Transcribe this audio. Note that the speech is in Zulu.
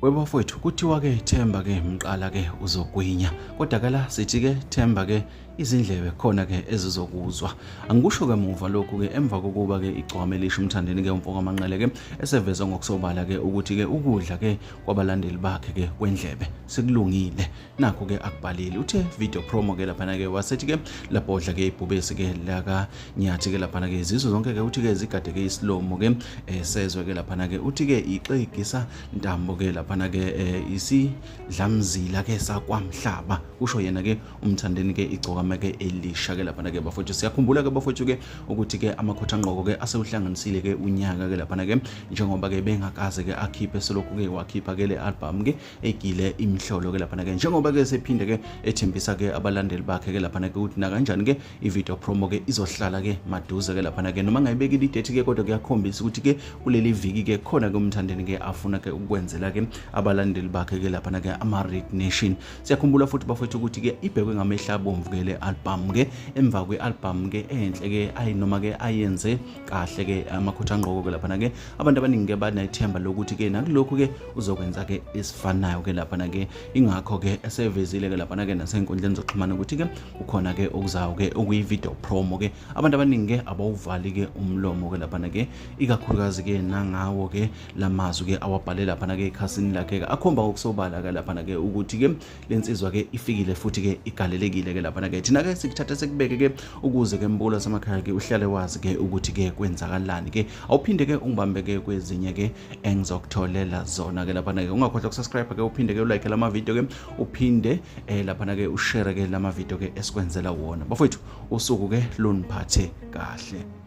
Webafowethu kuthiwa ke Themba ke mqala ke uzogwinya kodwa ke la sithi ke Themba ke izindlebe khona ke ezizokuzwa. Angikusho ke muva lokhu ke emva kokuba ke igcwame lisho umthandeni ke umfo kaManqele ke eseveza ngokusobala ke ukuthi ke ukudla ke kwabalandeli bakhe ke kwendlebe sekulungile. Nakho ke akubhalile uthe video promo ke laphana ke wasethi ke labhodla ke ibhubesi ke laka Nyathi ke laphana ke izizwe zonke ke uthi ke zigade ke isilomo ke sezwe ke laphana ke uthi ke ixegisa ntambo ke laphana ke isidlamzila ke sakwamhlaba kusho yena ke umthandeni ke igcokama ke elisha ke laphana ke bafowethu. Siyakhumbula ke bafowethu ke ukuthi ke amakhotha ngqoko ke asewuhlanganisile ke unyaka ke laphana ke njengoba ke bengakaze ke akhiphe selokhu ke wakhipha ke le album ke egile imihlolo ke laphana ke njengoba ke sephinde ke ethembisa ke abalandeli bakhe ke laphana ke ukuthi nakanjani ke i-video promo ke izohlala ke maduze ke laphana ke noma ngayibekile idate ke kodwa kuyakhombisa ukuthi ke kuleli viki ke khona ke umthandeni ke afuna ke ukwenzela ke abalandeli bakhe ke laphana ke ama-Red Nation. Siyakhumbula futhi bafowethu ukuthi ke ibhekwe ngamehla abomvu ke le album ke emva kwe-album ke enhle ke ayi noma ke ayenze kahle ke amakhotha ngqoko ke laphana ke abantu abaningi ke banethemba lokuthi ke nakulokhu ke uzokwenza ke esifanayo ke laphana ke ingakho ke esevezile ke laphana ke nasenkundleni zokuxhumana ukuthi ke ukhona ke okuzayo ke okuyi-video promo ke abantu abaningi ke abawuvali ke umlomo ke laphana ke ikakhulukazi ke nangawo ke lamazwi ke awabhale laphana ke ekhasini lakhe ke akhomba ngokusobala ke laphana ke ukuthi ke lensizwa ke ifikile futhi ke igalelekile ke laphana ke thina ke sikuthatha sekubeke ke ukuze ke mbulo semakhaya ke uhlale wazi ke ukuthi ke kwenzakalani ke awuphinde ke ungibambe ke kwezinye ke engizokutholela zona ke laphana ke ungakhohlwa ukusubscribe ke uphinde ke ulike lama video ke uphinde laphana ke ushare ke lama video ke esikwenzela wona bafowethu usuku ke luniphathe kahle.